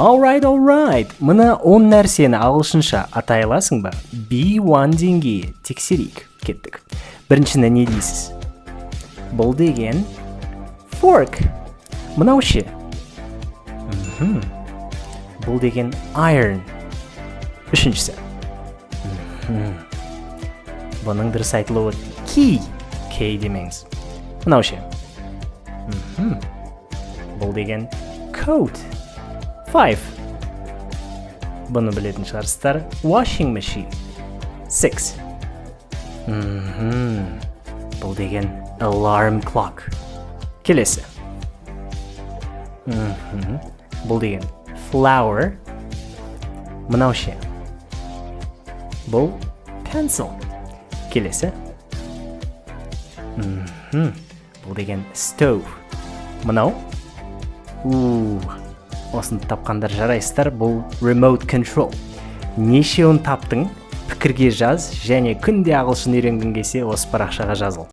Alright, alright. Мына 10 нәрсені ағылшынша атай аласың ба? B1 деңгейі. Тексерейік. Кеттік. Біріншіні не дейсіз? Бұл деген fork. Мынау ше? Бұл деген iron. Үшіншісі. Бұның дұрыс айтылуы key. K демеңіз. Мынау ше? Бұл деген coat. Five. Бұны білетін шығарсыздар. Washing machine. Six. Бұл деген alarm clock. Келесі. Бұл деген flower. Мынау ше? Бұл pencil. Келесі. Бұл деген stove. Мынау? У, осыны тапқандар, жарайсыздар, бұл remote control. Нешеуін таптың? Пікірге жаз және күнде ағылшын үйренгің келсе, осы парақшаға жазыл.